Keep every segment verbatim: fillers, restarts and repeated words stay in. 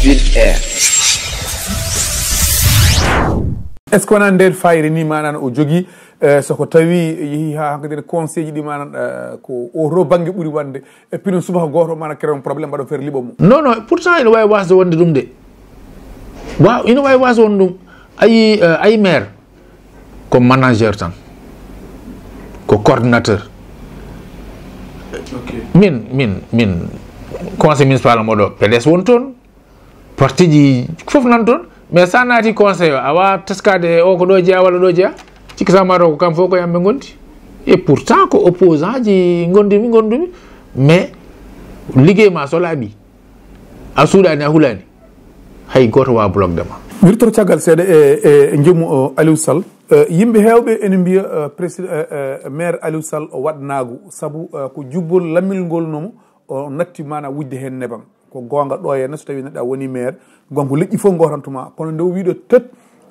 Ville Air. Est-ce que wona nder fayre ni, manan o jogi, eh, soko tawi yehi ha hankadi conseil ji ɗi, manan, eh, ko o to bangge ɓuri wonde, e pino subaka goto mana créer un problème, mbaɗo faire liɓo mo? Non, non, pourtant ina wawi wasde wonde ɗum de. Waaw, ina wawi wasde wonde ɗum. Ayi, eh, ayi maire, ko manager tan, ko coordinateur. Min, min, min, conseil municipal mo ɗo, P D S woni toon, parti ji fof nan toon. Mais sa naati conseil o, a wawa teskade o ko ɗo jeeya walla ɗo jeeya. Cikki sama ɗo ko kam fof ko yamɓe gondi. Et pourtant ko opposant ji gondumi, gondumi. Mais liggey ma so laaɓi, a suuɗani, a hulani, hay goto wawa blogde ma. Mi ruttoto caggal seeɗa e, e, e jomu o, Aliou Sall. Eh, yimɓe hewɓe ene mbiya, eh, président, eh, eh, maire Aliou Sall o waɗnagu sabu, eh, ko jubbol lammil ngol nomo o natti mana wujde hen nebam. Ko gonga ɗo henna, so tawi neɗɗo a woni maire, gonga ko leƴƴi fof gotan tuma. Kono nde o wiɗo tet,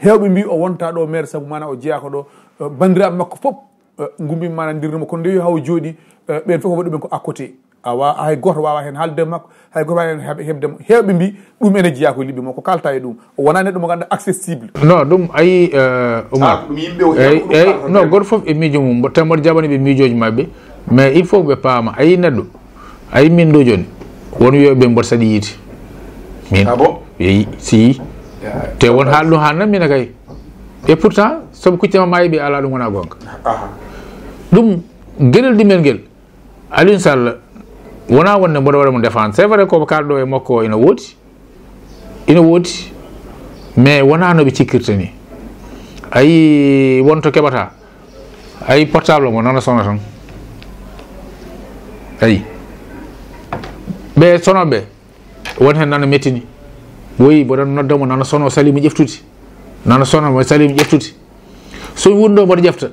hewɓe mbi o wonta ɗo maire sabu mana o jeeya ko ɗo, eh, bandiraɓe makko fof, eh, gumbi mana ndirnuma. Kono nde wi hawo jooɗi, eh, ɓen fof waɗi ɗumen ko à côté. Awa, hay goto wawa hen haalde makko, hay goto wawa hen heb-, hebde mo. Hewɓe mbi ɗum ene jeeya ko liɓi mo, ko kalta e ɗum. O wona neɗɗo mo ganduɗa accessible. Non, ɗum ayi, eh, Oumar. Ah, ɗum yimɓe o, eyyi, ɗum eyyi, kalta non, goto fof e miijo mum, mbo-, tan mboɗo jaɓani ɓe miijooji maɓɓe, mais il faut ɓe paama. Ayi neɗɗo, ayi min ɗo joni, won wiyoɓe mboɗo saɗi yiide. Min. Ah bon? Yeyi, si. Ya, te won haala ɗum hanna mina kay. Et pourtant, soɓe kuccama maayi ɓe ala ɗum wona gonga. Aha. Ɗum, gueɗel ɗimel ngel, Aliou Sall, wona wonde mboɗo waɗa mo défendre. C'est vrai ko kalɗo e makko o ina woodi. Ina woodi. Mais wona no ɓe cikkirta ni. Ayi, won to keɓata. Ayi, portable mo nana sona tan. Ayi. Ɓe sono ɓe. Won hen nana mettini. Woyi, mboɗon nodda mo nana sono sali mo ƴeftude. Nana sono mo sali mo ƴeftude. So wonno mboɗo ƴefta.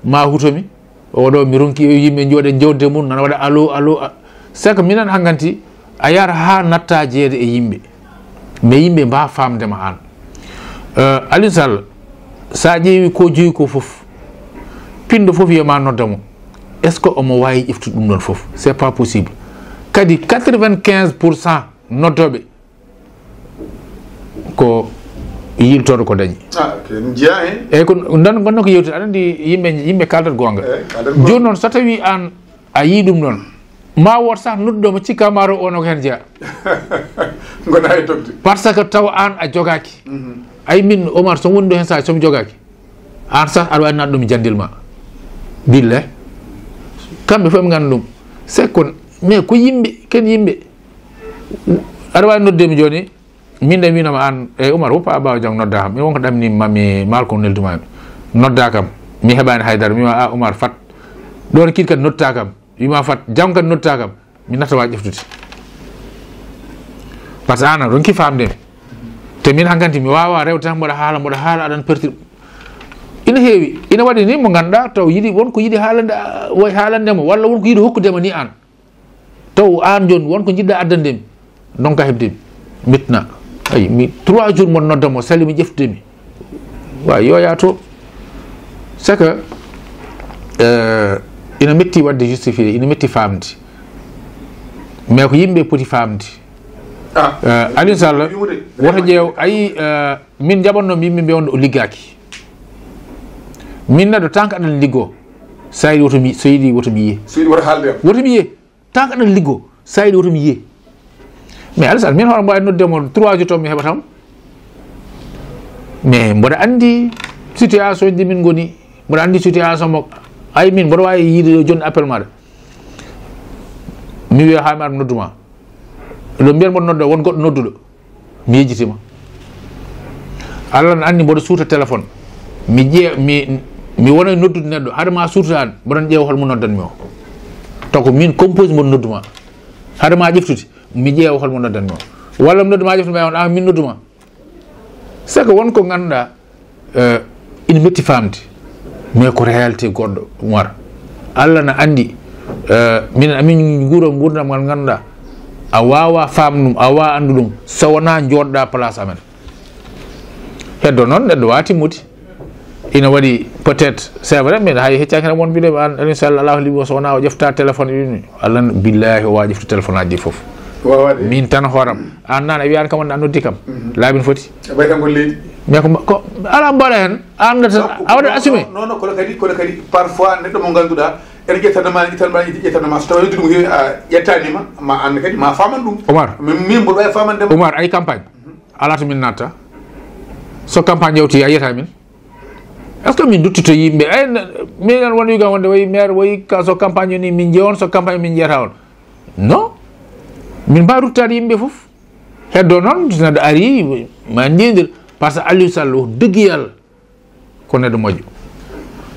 Ma hutomi, oɗo mi ronki e yimɓe jooɗe jewde mum, nana waɗa allo, allo, a-, c'est que minen hankanti a yahata ha natta jeeyde e yimɓe. Mais yimɓe mba famdema an. Euh, Aliou Sall, sa ƴeewi ko joyi ko fof, pindo fof yiyama nodda mo. Est-ce que omo wawi ƴeftude ɗum ɗon fof? C'est pas possible. Kadi quatre-vingt-quinze pour cent noddoɓe ko yiltoɗo ko dañi. Ah, ok. Jeeya hen. Eyyi, ko ndan gonno ko yewtude, aɗa andi yimɓe, yimɓe kaldat gonga. Eyyi, kaldat gonga. Joni noon so tawi an a yii ɗum noon, ma woot sah nodduɗo mo cikka ma ro ono ko hen jeeya. Gona e togde. Parce que taw an a jogaki. Mhm. Ay min Omar so woni ɗo hen sa somi jogaki. An sah aɗa wawi natɗo mi jandil ma. Bille. Kamɓe fof ɓe ganda ɗum. C'est kon, mais ko yimɓe, ken yimɓe. Aɗa wawi nodde mi joni, min de winoma an, e Oumar, woppa a ɓawa jang nodda kam. Mi wonko ɗamnimma, mi mal ko neldumami. Nodda kam, mi heɓani haydara, mi wima a Oumar fat. Ɗon kiɗ kadi notta kam, wima fat, jang kadi notta kam, mi natta wa ƴeftude. Par ce que an a ronki famde mi. Te min hankanti mi wawa rewde tan mboɗa haala, mboɗa haala aɗan pertir. Ina heewi, ina waɗi ni mo ganduɗa taw yiɗi, wonko yiɗi haalande, a, way haalande mo, walla wonko yiɗi hokkudema ni an. Taw an joni won ko jiɗɗa addande mi, donc a heɓde mi, mitna. Ay, mi trois jours mo nodda mo, sali mi ƴeftude mi. Wa, yo ya to. C'est que, euh, ina metti wadde justifié, ina metti famde. Mais ko yimɓe poti famde. Ah. Euh, Aliou Sall, woto ƴeew, ayi, euh, min jaɓanno mi yimɓe mbiya on o liggaki. Min neɗɗo tan ko aɗan liggo. Sa yiɗi woto mi, so yiɗi woto mi yiye. So yiɗi woto haalde am. Woto mi yiye. Tan ko aɗa liggo, sa yiɗi woto mi yiye. Mais Alassane, min hoore mbawi nodde mo trois jours toon mi heɓata mo. Mais mboɗa andi situation ji min goni, mboɗa andi situation mo, ay min mboɗa wawi yiide yo joni appel maɗa. Mi wiya ha mi ara mi nodduma. Ɗo mbiyan mboɗo nodda, won goɗɗo nodduɗo. Mi yejjitima. Allah ne anndi mboɗo suuta téléphone. Mi ƴee-, mi, mi wona e noddude neɗɗo. Hade ma suutude an, mboɗon ƴeewa hol mo noddanmi o. Taw ko min compose mboɗo nodduma. Hade ma ƴeftude, mi ƴeewa hol mo noddanmi o. Walla mi nodduma ƴeftude, mi on, an min nodduma. C'est que won ko ngannduɗaa, euh, ina metti faamde, mais ko réalité goɗɗo, Umar. Allah na anndi, euh, minen amin nguura nguurndam ngal ngannduɗaa, a waawaa faamde ɗum, a waawaa anndu ɗum, so wonaa njooɗoɗaa place amen. Heddo noon, neɗɗo waawaa timmude. Ina waɗi peut-être, c'est vrai, mais hay heccaaki tan won mbiɗo an, inchallah, Allahu liɓi o, so wonaa o ƴefta téléphone, ɗum, Allah, billaahi, o waawaa ƴeftude téléphone aji ɗi fof. Wawaade. Min tan hooram. An nan a wiyan kam on a noddi kam. Laabi no foti. Ɓay tan ko leydi. Mais ko, ko ala mbaɗa hen. An nata a waɗa assumer. Non, non, kono kadi, kono kadi parfois neɗɗo mo ngannduɗaa ene ƴettanma, ƴettanma, ƴettanma, so tawa noddi ɗum heewi a ƴettanima, ma an kadi ma faman ɗum. Omar. Min, min mboɗo wawi famande ma. Omar, ay campagne. Ala to min natta. So campagne yawti a yiyata min. Est-ce que min duttito yimɓe? Ay, miɗen won wiga wonde wayi maire wayi ka so campagne ni min jeeya on, so campagne min jeeyata on. Non. Min mbawi ruttade yimɓe fof. Heddo noon, so neɗɗo ari, ma ndidir. Par ce que Aliou Sall, wax dëgg Yàlla, ko neɗɗo moƴƴo.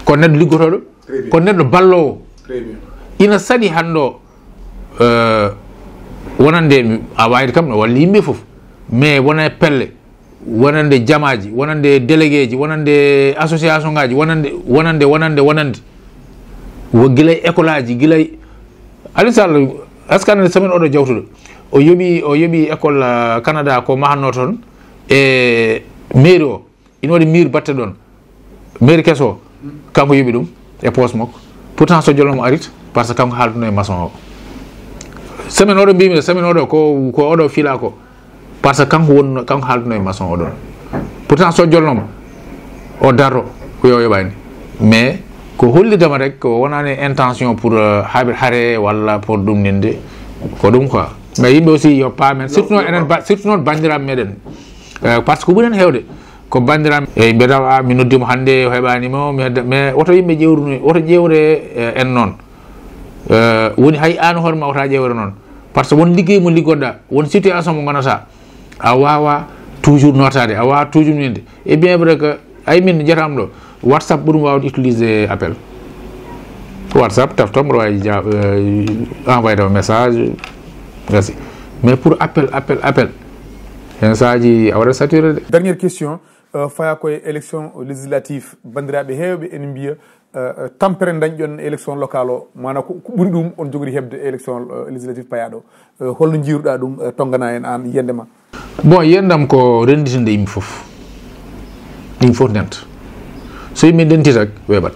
Ko neɗɗo liggotooɗo. Très bien. Ko neɗɗo balloowo. Très bien. Ina saɗi hannde o, euh, wonande mi, a waawde kam no walli yimɓe fof. Mais wona e pelle, wonande jamaaji, wonande délégué ji, wonande association ngaji, wonande, wonande, wonande, wonande. Wo gila e école aji, gila e, Aliou Sall, est-ce que aɗa anndi semaine oɗo jawtuɗo? O yoɓi, o yoɓi école, euh, Canada ko mahanno toon e mairie o. Ina waɗi mur batte ɗon. Mairie keso o, kanko yoɓi ɗum e poche makko. Pourtant so jolnomo arit, par ce que kanko haalduno e maçon o. Semaine oɗo mbimi, semaine oɗo ko, ko oɗo fiila ko. Par ce que kanko wonno, kanko haalduno e maçon o ɗon. Pourtant so jolnomo, o darro, ko yo yoɓani. Mais ko hollidema rek, ko wonani intention pour, euh, haɓir hare walla pour ɗum ninde. Ko ɗum quoi. Mais yimɓe aussi yo paamen, surtout noon enen ba-, surtout noon bandiraɓe meɗen. Euh, par ce que ko ɓuri hen hewde. Ko bandiraɓe, eyyi, mbiɗa tawa, a, mi noddi mo hannde, o heɓaani mo, mi hedda, mais woto yimɓe ƴeewru, woto ƴeewre, eh, en noon. Eh, woni hay aan hoore ma wota ƴeewre noon. Par ce que won liggey mo liggoɗa, won situation mo ngonata, a waawa toujours nootaade, a waawa toujours winde. Et bien vrai que, ay min jetam ɗo, WhatsApp ɓuri mo waawde utiliser appel. WhatsApp, tafto, mboɗo waawi ja-, eh, envoyé ɗo message, gasi. Mais pour appel, appel, appel, hen saaji a waɗat saturé de. Dernière question. Euh, faya koye élection législative, banndiraaɓe heewɓe ene mbiya, euh, euh, tampere dañɗon élection locale o, maanaam ko, ko ɓuri ɗum on jogori heɓde élection, euh, législative payaaɗo. Euh, holno njiiruɗaa ɗum, euh, tonngana en aan yiyannde ma? Bon, yiyannde am ko rennditinde yimɓe fof. Yimɓe fof ndenta. So yimɓe ndenti tak, weeɓat.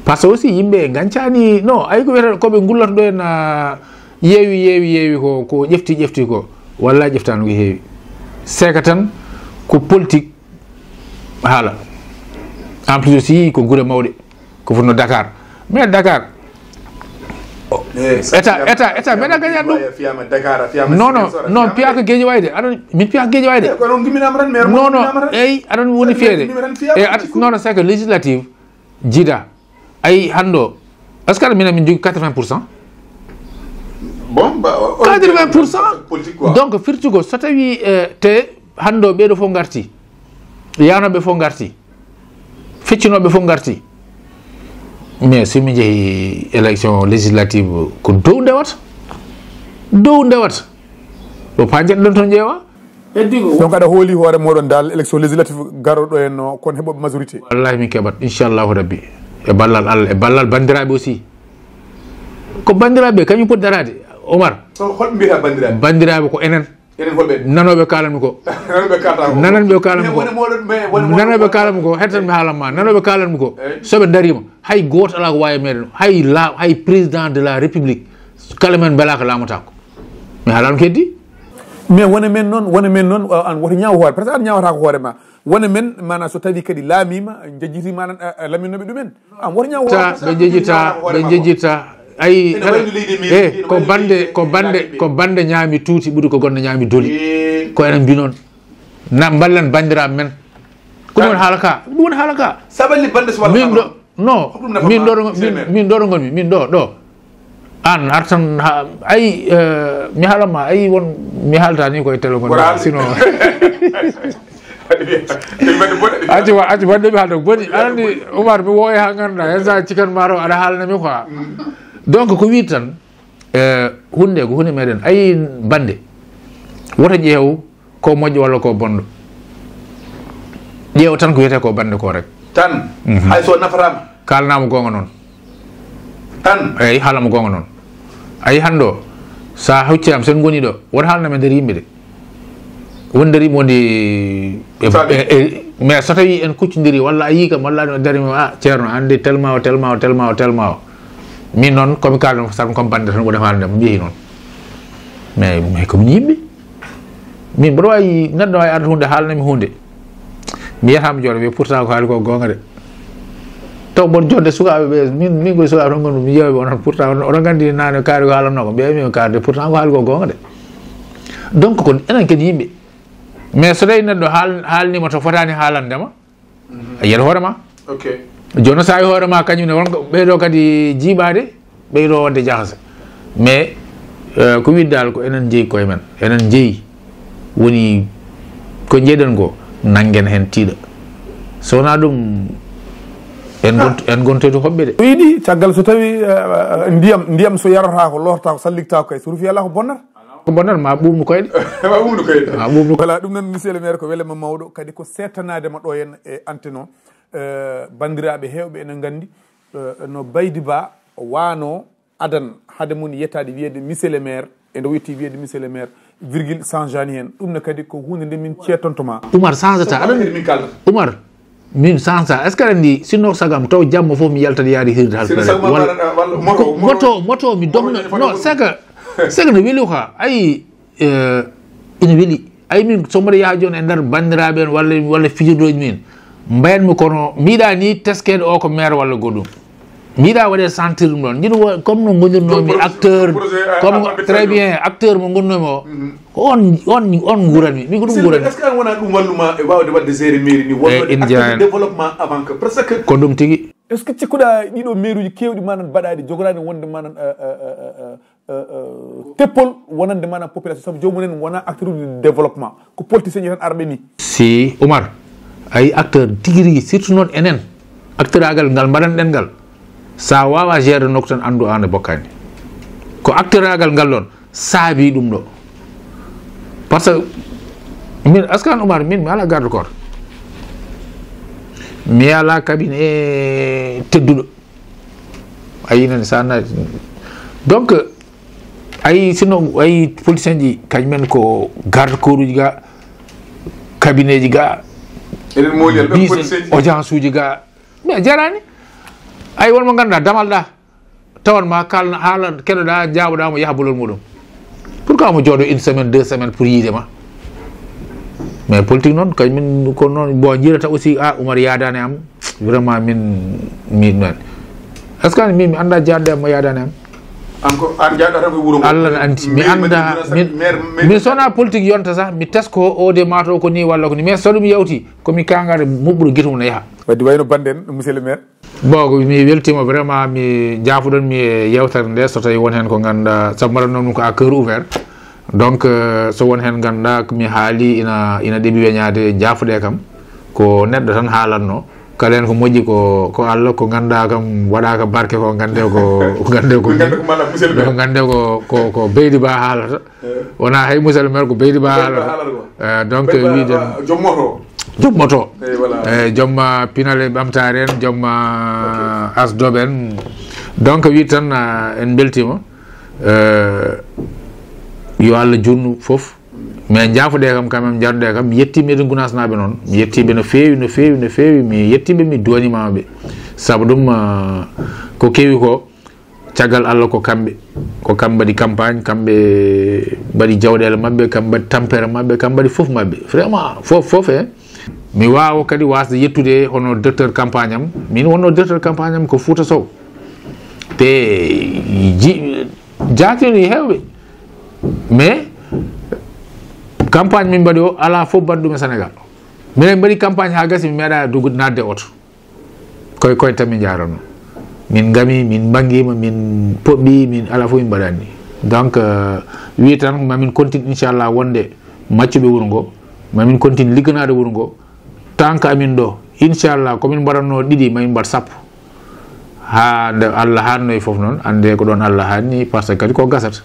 Par ce que aussi yimɓe ngancani, non, ay ko wiyata ko ɓe ngullata ɗo en, ah, yeewi, yeewi, yeewi ko, ko ƴefti, ƴefti ko. Wallaahi ƴeftaani ko heewi. C'est que tan ko politique haala. En plus aussi ko gure mawɗe. Ko fotno Dakar. Mais Dakar, o, eh, état, état, état, mbeɗa gaña ɗum. Fiyama Dakar, fiyama non, non, Ziguinchor, non, fiyama piyaka Guédiawaye de. Aɗa, min piyaka Guédiawaye de. Eh, kono on gimminama tan, maire non, non, gimminama tan. Eyyi, aɗa woni fiyede. Gimminama tan, fiyama. E at-, non, non, c'est que législative, jida. Ay, hannde o, est-ce que aɗa mina min jogii quatre-vingts pour cent? Bon, ba, o, o, quatre-vingts pour cent. Politique, quoi. Donc, firti ko, so tawi, eh, te hannde o ɓeeɗo fof ngarti, yaanooɓe fof ngarti, feccinooɓe fof ngarti. Mais so mi jehi élection législative, ko dow ndewata. Dow ndewata. Ɗo paaƴe ɗon toon ƴeewa. Heddi ko donc, aɗa hooli hoore mooɗon dal élection législative garoɗo en o, kon heɓoɓe majorité? Wallahi min keɓat, inchallahu rabbi. E ballal Allah, e ballal banndiraaɓe aussi. Ko banndiraaɓe, kañum poti daraade, Omar. So holɓe mbiyata banndiraaɓe? Banndiraaɓe ko enen. Enen holɓe? Nanooɓe kaalanmi ko. Nanooɓe kaalata ko. Nananɓe kaalanmi ko. Mais wone mooɗon, mais wone mooɗon. Nanooɓe kaalanmi ko, hettan mi haalan ma. Nanooɓe kaalanmi ko. Eyi. So ɓe ndariima, hay gooto alaa ko waawi meɗen. Hay la-, hay président de la République, kala men mbelaaka laamataako. Mi haalano ko heddi. Mais wona men noon, wona men noon, uh, an woto ñaaw hoore, parce que an ñaawata ko hoore ma. Wona men, maanaam so tawi kadi laamiima, njejjiti maanaam, uh, uh, laminnoɓe ɗumen. An woto ñaaw hoore. Ta, ɓe njejjita, ɓe njejjita. Ay, eh, ko bande, ko bande, ko bande ñaami tuuti ɓuri ko gonde ñaami doli. Eh. Ko enen mbi noon. Na mballen banndiraaɓe men. Ko ɗum woni haala ka. Ɗum woni haala ka. Saballi bande so walla min ɗo, non, min ɗo, min, min ɗo ɗo ngonmi, min ɗo, ɗo. An artan ha, ay, eh, mi haala ma, ay won, mi haalta ni koye télé ngonmi, sinon. Acci wa-, acci wonde mi haalta ko boni. Aɗa anndi, Oumar, mi woowe ha ngannduɗaa, hen sa cikan ma ɗo, aɗa haalna mi quoi. Mm. Donc, ko wiide tan, eh, hunde ko hunde meɗen. Ay bande, woto ƴeew ko moƴƴo walla ko bonɗo. Ƴeew tan ko wiyetee ko bande ko rek. Tan, mhm, hay so nafataama. Kaalanama goonga noon. Tan. Eyi, haalama goonga noon. Ayi hannde o, sa hucci am, sen ngoni ɗo, won haalna men nder yimɓe de. Won nder yimɓe woni e, e, e, mais so tawi en kuccondiri, walla a yii kam, walla aɗa dari mo, "Ah, Ceerno, anndi tellement o, tellement o, tellement o, tellement o." Min noon, komi kaalno, sabu comme bande tan, woni haalde mo, mi yehi noon. Mais, mais ko min yimɓe. Min mboɗo wawi, neɗɗo wawi arde hunde haalnami hunde. Mi yiyata mi jooɗo, mais pourtant ko haali ko gonga de. Taw mboɗo jonde sukaɓe ɓe, min, min koye sukaɓe tan gonmi, mi yewa ɓe onon, pourtant on, oɗon gandi nane kaari ko haalanno ko, mbiya min kaari de, pourtant ko haali ko gonga de. Donc ko enen ken yimɓe. Mais so tawi neɗɗo haal-, haalnima to fotani haalandema, a yiyat hoore ma. Ok. Jono sa yi hoore ma kañum ne wonko ɓeyɗo kadi jiiɓade, ɓeyɗo wonde jahasa. Mais, euh, ko wiide dal ko enen jeeyi koye men. Enen jeeyi. Woni ko jeeɗen ko, nanngen heen tiiɗa. So wonaa ɗum, en gont-, en ngontoyto hoɓɓe de. O yiɗi, caggal so tawi, eh, ndiyam, ndiyam so yarotaako, lortaako, salligtaako kay, so rufi alaa ko bonnata. Ko bonnata, ma ɓuuɓnu koyɗe. Ma ɓuuɓnu koyɗe. Ma ɓuuɓnu. Voilà, ɗum noon, monsieur le maire, ko welema mawɗo, kadi ko seetanadema ɗo henna e antenne o. Eh, banndiraaɓe heewɓe ene nganndi, eh, no Baydi Ba waano adan hade mum yettaade wiyeede monsieur le maire, e nde o yetti wiyeede monsieur le maire, virgule changeani heen. Ɗum ne kadi ko huunde nde min ceetonto ma. Umar, changata. Aɗa anndi, min kalda. Umar, min changata. Est-ce que aɗa anndi, sinno ko sagam, taw jamma fof mi yaltat yaade hirde hal. Sinno sagam ma walla, walla moto, ko moto, moto, moto, mi moto dogno. Moto. Non, c'est que, c'est que no weli quoi. Ayi, eh, ina weli. Ay min, so mboɗo yaha jooni e nder banndiraaɓe en walla, walla fijirɗooji min, mbayatmi kono mi yiɗa ni teskeede o ko maire walla goɗɗum. Mi yiɗa waɗe sentir ɗum ɗon. Jiɗo wo-, comme no ngonirnomi acteur, comme, très bien, acteur mo ngonnomi o, ko on, on, on nguuratmi. Min ko ɗum nguuratmi. Est-ce que an wona ɗum walluma e wawde wadde gérer mairie ni, wonno acteur de développement avant que, parce que ko ɗum tigi. Est-ce que cikkuɗa ɗiɗo mairie uji kewɗi manan baɗaɗi, jogoraɗi wonde manan, euh, euh, euh, euh, euh, euh, teppol wonande manan population, sabu joomum en wona acteur uji de développement, ko politicien ji tan arɓe ni. Si Umar, ay acteur tigi rigi, surtout noon enen, acteur agal ngal mbaɗanɗen ngal, sa wawa gérer nokku tan anndu an e bokkani. Ko acteur agal ngal ɗon saabi ɗum ɗo. Par ce que min, askan Umar, min mi ala garde corps. Mi ala cabinet tedduɗo. A yinani sa naati. Donc, ayi, sinno, ayi, politicien ji, kañumen ko garde corps uji ga, cabinet ji ga, eɗen mooli en ɗon politicien ji, audience uji ga. Mais jarani. Ay, won mo ganduɗa, damal ɗa. Tawan ma kalna, haala, keɗoɗa, jaaboɗa mo, yaha bolol muɗum. Pourquoi mo jooɗo une semaine, deux semaines pour yiide ma? Mais politique noon, kañ min ko noon, bon, jirata aussi, ah, Umar yaadani am, vraiment min, min noon. Est-ce que min mi annda jaadde am mo yaadani am? An ko an jaaɗata ko e wuro ngo. Allah ne anndi. Mi annda, min, min sona politique yonta sax, mi tesko o de mato ko ni walla ko ni. Mais so ɗum yawti, ko mi kangare muɓɓuɗo gite mum no yaha. Wadde wayno banden, monsieur le maire. Bon, mi weltima vraiment, mi jaafoɗon mi e yewtere nde, so tawi won hen ko ganduɗa, sabu mbaɗa noon ɗum ko à cœur ouvert. Donc, euh, so won hen ganduɗa ko mi haali ina, ina ɗeɓi weñade, jaafoɗe kam. Ko neɗɗo tan haalanno. Kala hen ko moƴƴi ko, ko Allah, ko ganduɗa kam waɗaka barke ko gande ko, gande ko, gande ko, ko, ko Beydi Ba haalata. Eh. Wona hay monsieur le maire ko Beydi Ba haalata. Beydi Ba haalata ko. Eh, donc, Beydi Ba, wiide ah, joom moto. Joom moto. Eh, voilà. Eh, joom, ah, pinal e ɓamtaare en, joom, ah, asdoɓe en. Donc, wi tan, ah, en beltima. Eh, yo Allah junnu fof. Mais jaafoɗe kam, quand même, jarɗe kam. Mi yetti meɗen Gunaas naaɓe noon. Mi yettiɓe no feewi, no feewi, no feewi. Mi yettiɓe, mi duwanimama ɓe. Sabu ɗum, ah, ko kewi ko, caggal Allah ko kamɓe, ko kamɓe mbaɗi campagne, kamɓe mbaɗi jawɗeele maɓɓe, kamɓe mbaɗi tampere maɓɓe, kamɓe mbaɗi fof maɓɓe. Vraiment, fof, fof, eh. Mi waawa kadi wasde yettude hono directeur campagne am. Min wonno directeur campagne am ko Fouta Sow. Te ji-, jaatino e heewɓe. Mais campagne min mbaɗi o, alaa fof mbaɗi ɗum e Sénégal. Minen mbaɗi campagne haa gasi, mi meeɗa duggude naatde e oto. Koye, koye tan min njaranno. Min ngami, min mbanngima, min poɓɓi, min ala fof min mbaɗani. Donc, euh, wi tan, ma min continue, inchallah, wonde maccuɓe wuro ngo. Ma min continue ligganaade wuro ngo. Tant que amin ɗo, inchallah, ko min mbaɗatno ɗiɗi, ma min mbaɗ sappo. Haa nde Allah haanno e fof noon, annde ko ɗoon Allah haanni, par ce que kadi ko gasata.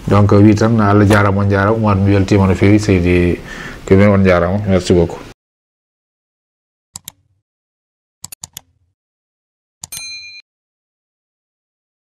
Donc, wi tan, Allah jaarama, on jaarama, Oumar, mi weltima no feewi, seydi, ko min on jaarama. Merci beaucoup.